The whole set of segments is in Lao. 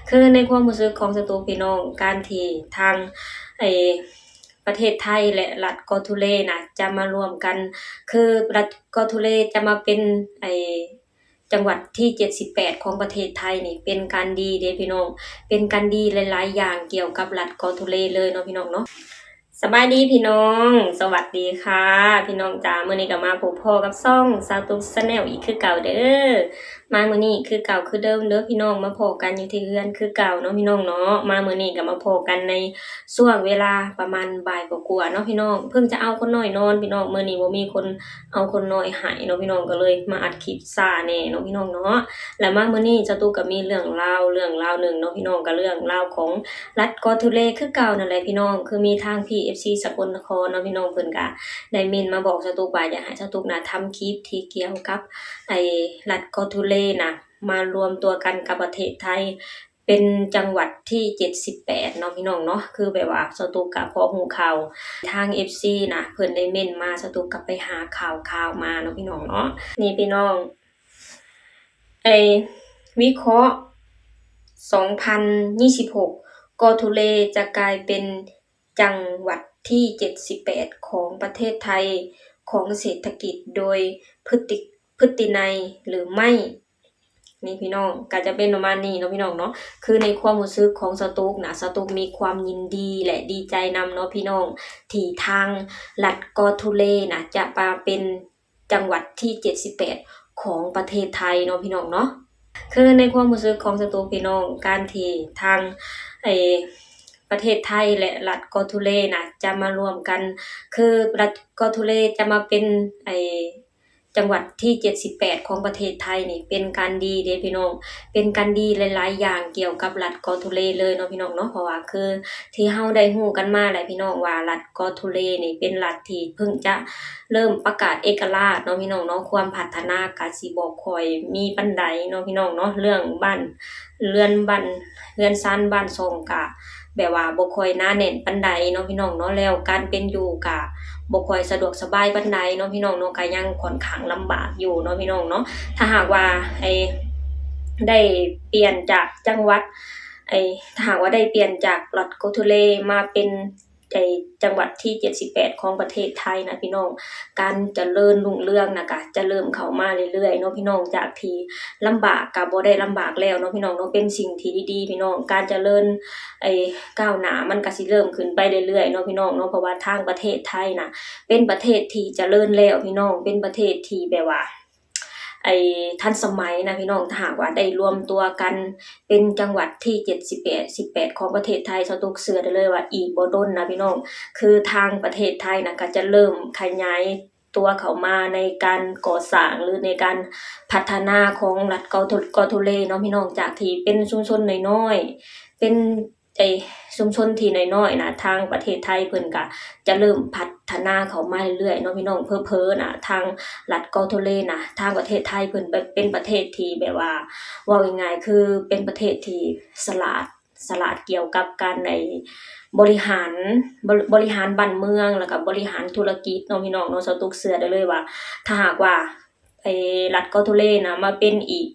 ຄືໃນຄວາມຮູ້ສຶກຂອງສະຕູພີ່ນ້ອງ ການທີ່ທາງ ໄອ້ ປະເທດໄທ ແລະ ລັດກອທູເລນະ ຈະມາລວມກັນ ຄືລັດກອທູເລຈະມາເປັນ ໄອ້ ຈັງຫວັດທີເຈັດສິບແປດຂອງປະເທດໄທນີ້ ເປັນການດີເດ້ພີ່ນ້ອງ, ເປັນການດີຫຼາຍໆຢ່າງກ່ຽວກັບລັດກອທູເລເລີຍເນາະພີ່ນ້ອງເນາະ. ສະບາຍດີພີ່ນ້ອງ, ສະຫວັດດີຄ່ະພີ່ນ້ອງຈ້າ. ມື້ນີ້ກໍມາພົບພໍ້ກັບຊ່ອງສາວຕຸກ Channel ອີກຄືເກົ່າເດີ້. ມາມື້ນີ້ຄືເກົ່າຄືເດີມເດີ້ພີ່ນ້ອງ, ມາພໍ້ກັນຢູ່ທີ່ເຮືອນຄືເກົ່າເນາະພີ່ນ້ອງເນາະ. ມາມື້ນີ້ກໍມາພໍ້ກັນໃນຊ່ວງເວລາປະມານບ່າຍກວ່າໆເນາະພີ່ນ້ອງ. ເພິ່ງຈະເອົາຄົນນ້ອຍນອນພີ່ນ້ອງ, ມື້ນີ້ບໍ່ມີຄົນເອົາຄົນນ້ອຍໃຫ້ເນາະພີ່ນ້ອງ, ກໍເລີຍມາອັດຄລິບຊ້າແດ່ເນາະພີ່ນ້ອງເນາະ. ແລ້ວມາມື້ນີ້ສາວຕຸກກໍມີເລື່ອງລາວ ເລື່ອງລາວໜຶ່ງເນາະພີ່ນ້ອງ, ກໍເລື່ອງລາວຂອງລັດກອທູເລຄືເກົ່ານັ້ນແຫຼະພີ່ນ້ອງ. ຄືມີທາງ ພີເອຟຊີ ສະກົນນະຄອນເນາະພີ່ນ້ອງ, ເພິ່ນກໍໄດ້ເມັ້ນມາບອກສາວຕຸກວ່າ ຢາກໃຫ້ສາວຕຸກນະທຳຄລິບທີ່ກ່ຽວກັບ ໄອ້ລັດກອທູເລນະ ມາລວມຕົວກັນກັບປະເທດໄທ ເປັນຈັງຫວັດທີເຈັດສິບແປດເນາະພີ່ນ້ອງເນາະ. ຄືແບບວ່າສາວຕຸກກະພໍຮູ້ຂ່າວ ທາງເອັຟຊີນະ ເພິ່ນໄດ້ເມັ້ນມາ, ສາວຕຸກກະໄປຫາຂ່າວໆມາເນາະພີ່ນ້ອງເນາະ. ນີ້ພີ່ນ້ອງ ໄອ້ ວິເຄາະ ສອງພັນຍີ່ສິບຫົກ ກອທູເລຈະກາຍເປັນ ຈັງຫວັດທີເຈັດສິບແປດຂອງປະເທດໄທ ຂອງເສດຖະກິດໂດຍພຶດຕິ ພຶດຕິໄນ ຫຼື ໄມ້ ນີ້ພີ່ນ້ອງ, ກໍຈະເປັນປະມານນີ້ເນາະພີ່ນ້ອງເນາະ. ຄືໃນຄວາມຮູ້ສຶກຂອງສາວຕຸກນະ, ສາວຕຸກມີຄວາມຍິນດີ ແລະ ດີໃຈນຳເນາະພີ່ນ້ອງ ທີ່ທາງລັດກອທູເລນະ ຈະມາເປັນ ຈັງຫວັດທີເຈັດສິບແປດຂອງປະເທດໄທເນາະພີ່ນ້ອງເນາະ. ຄືໃນຄວາມຮູ້ສຶກຂອງສາວຕຸກພີ່ນ້ອງ ການທີ່ທາງ ໄອ້ ປະເທດໄທ ແລະ ລັດກອທູເລນະ ຈະມາລວມກັນ ຄືລັດກອທູເລຈະມາເປັນ ໄອ້ ຈັງຫວັດທີເຈັດສິບແປດຂອງປະເທດໄທນີ້ ເປັນການດີເດ້ພີ່ນ້ອງ, ເປັນການດີຫຼາຍໆຢ່າງກ່ຽວກັບລັດກອທູເລເລີຍເນາະພີ່ນ້ອງເນາະ. ເພາະວ່າຄືທີ່ເຮົາໄດ້ຮູ້ກັນມາແຫຼະພີ່ນ້ອງວ່າ ລັດ ກອທູເລນີ້ເປັນລັດທີ່ເພິ່ງຈະເລີ່ມປະກາດເອກະລາດເນາະພີ່ນ້ອງເນາະ, ຄວາມພັດທະນາກະຊິບໍ່ຄ່ອຍມີປານໃດເນາະພີ່ນ້ອງເນາະ. ເລື່ອງບ້ານເຮືອນ ບ້ານເຮືອນຊານບ້ານຊ່ອງກະແບບວ່າບໍ່ຄ່ອຍໜາແໜ້ນປານໃດເນາະພີ່ນ້ອງເນາະ. ແລ້ວການເປັນຢູ່ກະບໍ່ຄ່ອຍສະດວກສະບາຍປານໃດເນາະພີ່ນ້ອງເນາະ, ກະຍັງຂ້ອນຂ້າງລຳບາກຢູ່ເນາະພີ່ນ້ອງເນາະ. ຖ້າຫາກວ່າ ໄອ້ ໄດ້ປ່ຽນຈາກຈັງຫວັດ ໄອ້ ຖ້າຫາກວ່າໄດ້ປ່ຽນຈາກລັດກອທູເລມາເປັນ ໄອ້ ຈັງຫວັດທີເຈັດສິບແປດຂອງປະເທດໄທນະພີ່ນ້ອງ, ການຈະເລີນຮຸ່ງເຮືອງນະກະຈະເລີ່ມເຂົ້າມາເລື້ອຍໆເນາະພີ່ນ້ອງ. ຈາກທີ່ລຳບາກກະບໍ່ໄດ້ລຳບາກແລ້ວເນາະພີ່ນ້ອງເນາະ, ເປັນສິ່ງທີ່ດີໆພີ່ນ້ອງ. ການຈະເລີນ ໄອ້ ກ້າວໜ້າມັນກະຊິເລີ່ມຂຶ້ນໄປເລື້ອຍໆເນາະພີ່ນ້ອງເນາະ, ເພາະວ່າທາງປະເທດໄທນະ ເປັນປະເທດທີ່ຈະເລີນແລ້ວພີ່ນ້ອງ, ເປັນປະເທດທີ່ແບບວ່າ ໄອ້ ທັນສະໄໝນະພີ່ນ້ອງ. ຖ້າຫາກວ່າໄດ້ລວມຕົວກັນເປັນຈັງຫວັດທີເຈັດສິບແປດ ສິບແປດຂອງປະເທດໄທ, ສາວຕຸກເຊື່ອໄດ້ເລີຍວ່າອີກບໍ່ດົນນະພີ່ນ້ອງ ຄືທາງປະເທດໄທນະ ກໍຈະເລີ່ມຂະຫຍາຍຕົວເຂົ້າມາໃນການກໍ່ສ້າງ ຫຼື ໃນການພັດທະນາຂອງລັດກອທູ ກອທູເລເນາະພີ່ນ້ອງ. ຈາກທີ່ເປັນຊຸມຊົນນ້ອຍໆ ເປັນ ໄອ້ ຊຸມຊົນທີ່ນ້ອຍໆນະ, ທາງປະເທດໄທເພິ່ນກະຈະເລີ່ມພັດທະນາເຂົ້າມາເລື້ອຍໆເນາະພີ່ນ້ອງ. ເຜີໆນະ ທາງລັດກອທູເລນະ ທາງປະເທດໄທເພິ່ນແບບເປັນປະເທດທີ່ແບບວ່າ ເວົ້າງ່າຍໆ ຄືເປັນປະເທດທີ່ສະຫຼາດ ສະຫຼາດກ່ຽວກັບການ ໄອ້ ບໍລິຫານ ບໍ ບໍລິຫານບ້ານເມືອງ ແລ້ວກະບໍລິຫານທຸລະກິດເນາະພີ່ນ້ອງເນາະ. ສາວຕຸກເຊື່ອໄດ້ເລີຍວ່າ ຖ້າຫາກວ່າ ໄອ້ລັດກອທູເລນະ ມາເປັນອີກ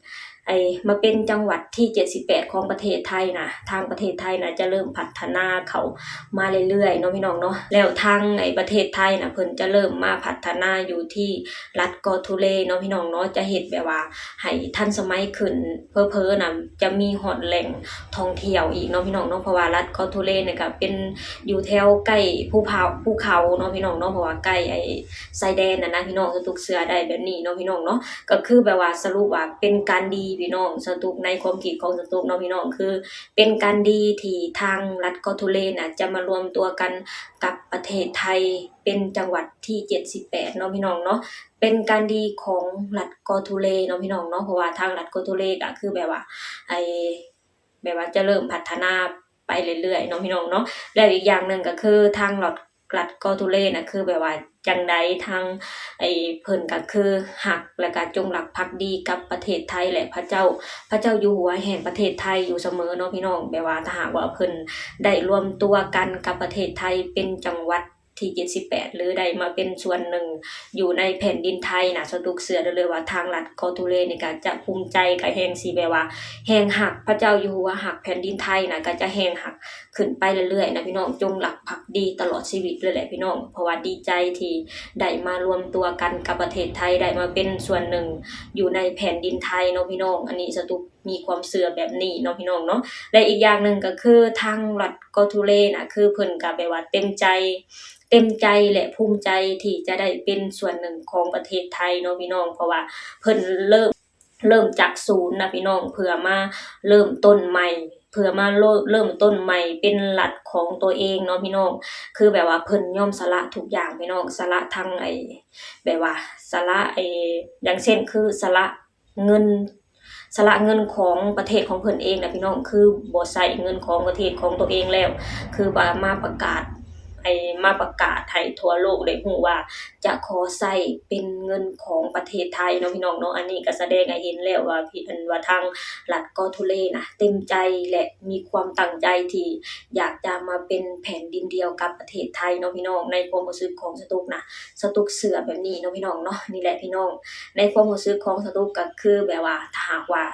ໄອ້ ມາເປັນຈັງຫວັດທີເຈັດສິບແປດຂອງປະເທດໄທນະ, ທາງປະເທດໄທນະ ຈະເລີ່ມພັດທະນາເຂົ້າມາເລື້ອຍໆເນາະພີ່ນ້ອງເນາະ. ແລ້ວທາງ ໄອ້ ປະເທດໄທນະ ເພິ່ນຈະເລີ່ມມາພັດທະນາຢູ່ທີ່ລັດກອທູເລເນາະພີ່ນ້ອງເນາະ, ຈະເຮັດແບບວ່າໃຫ້ທັນສະໄໝຂຶ້ນ, ເຜີໆນະ ຈະມີຮອດແຫຼ່ງທ່ອງທ່ຽວອີກເນາະພີ່ນ້ອງເນາະ. ເພາະວ່າລັດກອທູເລນີ້ກະເປັນຢູ່ແຖວໃກ້ພູເຂົາ ພູເຂົາເນາະພີ່ນ້ອງເນາະ, ເພາະວ່າໃກ້ ໄອ້ ຊາຍແດນນະນະພີ່ນ້ອງ, ສາວຕຸກເຊື່ອໄດ້ແບບນີ້ເນາະພີ່ນ້ອງເນາະ. ກໍຄືແບບວ່າສະຫຼຸບວ່າເປັນການດີພີ່ນ້ອງ, ສາວຕຸກ ໃນຄວາມຄິດຂອງສາວຕຸກເນາະພີ່ນ້ອງ, ຄືເປັນການດີທີ່ທາງລັດກອທູເລນະ ຈະມາລວມຕົວກັນກັບປະເທດໄທ ເປັນຈັງຫວັດທີເຈັດສິບແປດເນາະພີ່ນ້ອງເນາະ. ເປັນການດີຂອງລັດກອທູເລເນາະພີ່ນ້ອງເນາະ, ເພາະວ່າທາງລັດກອທູເລກໍຄືແບບວ່າ ໄອ້ ແບບວ່າຈະເລີ່ມພັດທະນາໄປເລື້ອຍໆເນາະພີ່ນ້ອງເນາະ. ແລ້ວອີກຢ່າງໜຶ່ງກໍຄືທາງລັດ ລັດກອທູເລນະ ຄືແບບວ່າຈັ່ງໃດ ທາງ ໄອ້ ເພິ່ນກໍຄືຮັກ ແລ້ວກໍຈົງລັກພັກດີກັບປະເທດໄທ ແລະ ພະເຈົ້າ ພະເຈົ້າຢູ່ຫົວແຫ່ງປະເທດໄທຢູ່ສະເໝີເນາະພີ່ນ້ອງ. ແບບວ່າຖ້າຫາກວ່າເພິ່ນໄດ້ລວມຕົວກັນກັບປະເທດໄທເປັນຈັງຫວັດ ທີເຈັດສິບແປດ ຫຼື ໄດ້ມາເປັນສ່ວນໜຶ່ງຢູ່ໃນແຜ່ນດິນໄທນະ, ສະຕຸກເຊື່ອໄດ້ເລີຍວ່າທາງລັດເກາະທຸເລນີ້ກະຈະພູມໃຈ, ກະແຮ່ງຊິແບບວ່າແຮ່ງຮັກພະເຈົ້າຢູ່ຫົວ, ຮັກແຜ່ນດິນໄທນະ, ກະຈະແຮ່ງຮັກຂຶ້ນໄປເລື້ອຍໆນະພີ່ນ້ອງ, ຈົງລັກພັກດີຕະຫຼອດຊີວິດເລີຍແຫຼະພີ່ນ້ອງ, ເພາະວ່າດີໃຈທີ່ໄດ້ມາລວມຕົວກັນກັບປະເທດໄທ, ໄດ້ມາເປັນສ່ວນໜຶ່ງຢູ່ໃນແຜ່ນດິນໄທເນາະພີ່ນ້ອງ. ອັນນີ້ສະຕຸກ ມີຄວາມເຊື່ອແບບນີ້ເນາະພີ່ນ້ອງເນາະ. ແລະ ອີກຢ່າງໜຶ່ງກໍຄືທາງລັດເກາະທຸເລນະ ຄືເພິ່ນກໍແບບວ່າເຕັມໃຈ, ເຕັມໃຈ ແລະ ພູມໃຈທີ່ຈະໄດ້ເປັນສ່ວນໜຶ່ງຂອງປະເທດໄທເນາະພີ່ນ້ອງ, ເພາະວ່າເພິ່ນເລີ່ມ, ເລີ່ມຈາກສູນນະພີ່ນ້ອງ, ເພື່ອມາເລີ່ມຕົ້ນໃໝ່, ເພື່ອມາເລີ່ມ, ເລີ່ມຕົ້ນໃໝ່ເປັນລັດຂອງຕົວເອງເນາະພີ່ນ້ອງ. ຄືແບບວ່າເພິ່ນຍອມສະຫຼະທຸກຢ່າງພີ່ນ້ອງ, ສະຫຼະທັງໄອ້ ແບບວ່າສະຫຼະໄອ້ ຢ່າງເຊັ່ນ ຄືສະຫຼະ ເງິນ, ສະຫຼະເງິນຂອງປະເທດຂອງເພິ່ນເອງນະພີ່ນ້ອງ, ຄືບໍ່ໃຊ້ເງິນຂອງປະເທດຂອງຕົວເອງແລ້ວ, ຄືວ່າມາປະກາດ, ໄອ້ ມາປະກາດໃຫ້ທົ່ວໂລກໄດ້ຮູ້ວ່າຈະຂໍໃຊ້ເປັນເງິນຂອງປະເທດໄທເນາະພີ່ນ້ອງເນາະ. ອັນນີ້ກໍສະແດງໃຫ້ເຫັນແລ້ວວ່າ ອັນວ່າທາງລັດເກາະທຸເລນະ ເຕັມໃຈ ແລະ ມີຄວາມຕັ້ງໃຈທີ່ຢາກຈະມາເປັນແຜ່ນດິນດຽວກັບປະເທດໄທເນາະພີ່ນ້ອງ. ໃນຄວາມຮູ້ສຶກຂອງສະຕຸກນະ, ສະຕຸກເຊື່ອແບບນີ້ເນາະພີ່ນ້ອງເນາະ. ນີ້ແຫຼະພີ່ນ້ອງ, ໃນຄວາມຮູ້ສຶກຂອງສະຕຸກກໍຄືແບບວ່າ ຖ້າຫາກວ່າ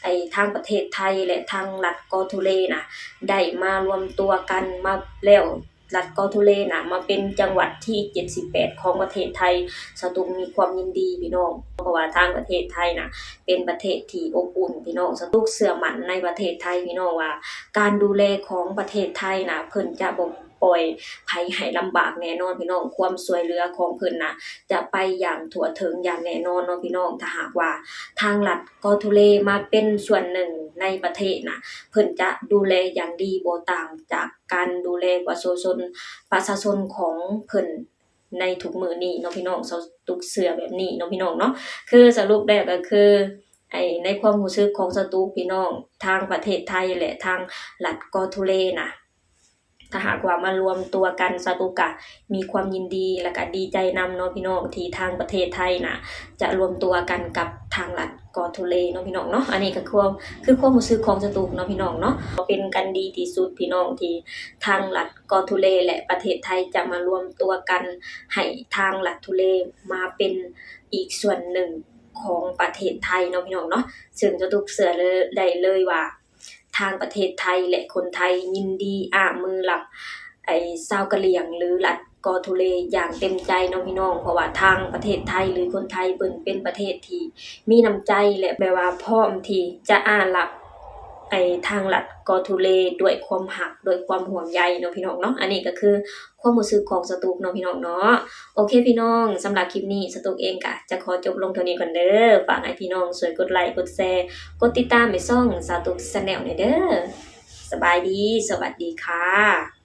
ໄອ້ທາງປະເທດໄທ ແລະ ທາງລັດເກາະທຸເລນະ ໄດ້ມາລວມຕົວກັນມາແລ້ວ, ລັດເກາະທຸເລນະ ມາເປັນຈັງຫວັດທີເຈັດສິບແປດຂອງປະເທດໄທ, ສະຕຸກມີຄວາມຍິນດີພີ່ນ້ອງ, ເພາະວ່າທາງປະເທດໄທນະ ເປັນປະເທດທີ່ອົບອຸ່ນພີ່ນ້ອງ. ສະຕຸກເຊື່ອໝັ້ນໃນປະເທດໄທພີ່ນ້ອງວ່າ ການດູແລຂອງປະເທດໄທນະ ເພິ່ນຈະບໍ່ ປ່ອຍໃຜໃຫ້ລຳບາກແນ່ນອນພີ່ນ້ອງ, ຄວາມຊ່ວຍເຫຼືອຂອງເພິ່ນນະ ຈະໄປຢ່າງທົ່ວເຖິງຢ່າງແນ່ນອນເນາະພີ່ນ້ອງ. ຖ້າຫາກວ່າທາງລັດເກາະທຸເລມາເປັນສ່ວນໜຶ່ງໃນປະເທດນະ, ເພິ່ນຈະດູແລຢ່າງດີ ບໍ່ຕ່າງຈາກການດູແລປະຊາຊົນ, ປະຊາຊົນຂອງເພິ່ນໃນທຸກມື້ນີ້ເນາະພີ່ນ້ອງ, ສະຕຸກເຊື່ອແບບນີ້ເນາະພີ່ນ້ອງເນາະ. ຄືສະຫຼຸບແລ້ວກໍຄື ໄອ້ ໃນຄວາມຮູ້ສຶກຂອງສະຕຸກພີ່ນ້ອງ, ທາງປະເທດໄທ ແລະ ທາງລັດເກາະທຸເລນະ ຖ້າຫາກວ່າມາລວມຕົວກັນ, ສະຕຸກກະມີຄວາມຍິນດີ ແລະ ກະດີໃຈນຳເນາະພີ່ນ້ອງ ທີ່ທາງປະເທດໄທນະ ຈະລວມຕົວກັນກັບທາງລັດເກາະທຸເລເນາະພີ່ນ້ອງເນາະ. ອັນນີ້ກໍຄື ຄືຄວາມຮູ້ສຶກຂອງສະຕຸກເນາະພີ່ນ້ອງເນາະ. ເປັນກັນດີທີ່ສຸດພີ່ນ້ອງ ທີ່ທາງລັດເກາະທຸເລ ແລະ ປະເທດໄທຈະມາລວມຕົວກັນ ໃຫ້ທາງລັດທຸເລມາເປັນອີກສ່ວນໜຶ່ງຂອງປະເທດໄທເນາະພີ່ນ້ອງເນາະ. ເຊິ່ງສະຕຸກເຊື່ອເລີຍ ໄດ້ເລີຍວ່າ ທາງປະເທດໄທ ແລະ ຄົນໄທຍິນດີອ້າມືຮັບ ໄອ້ ຊາວກະຫຼຽງ ຫຼື ລັດເກາະທຸເລຢ່າງເຕັມໃຈເນາະພີ່ນ້ອງ, ເພາະວ່າທາງປະເທດໄທ ຫຼື ຄົນໄທເພິ່ນເປັນປະເທດທີ່ມີນ້ຳໃຈ ແລະ ແບບວ່າພ້ອມທີ່ຈະອ້າຮັບ ໄອ້ ທາງລັດເກາະທຸເລດ້ວຍຄວາມຮັກ ດ້ວຍຄວາມຫ່ວງໃຍເນາະພີ່ນ້ອງເນາະ. ອັນນີ້ກໍຄືຄວາມຮູ້ສຶກຂອງສະຕຸກເນາະພີ່ນ້ອງເນາະ. ໂອເຄພີ່ນ້ອງ, ສຳລັບຄລິບນີ້ ສະຕຸກເອງກະຈະຂໍຈົບລົງເທົ່ານີ້ກ່ອນເດີ. ຝາກໃຫ້ພີ່ນ້ອງຊ່ວຍກົດໄລ ກົດແຊ ກົດຕິດຕາມໃຫ້ຊ່ອງສະຕຸກ Channel ແດ່ເດີ. ສະບາຍດີ, ສະຫວັດດີຄ່ະ.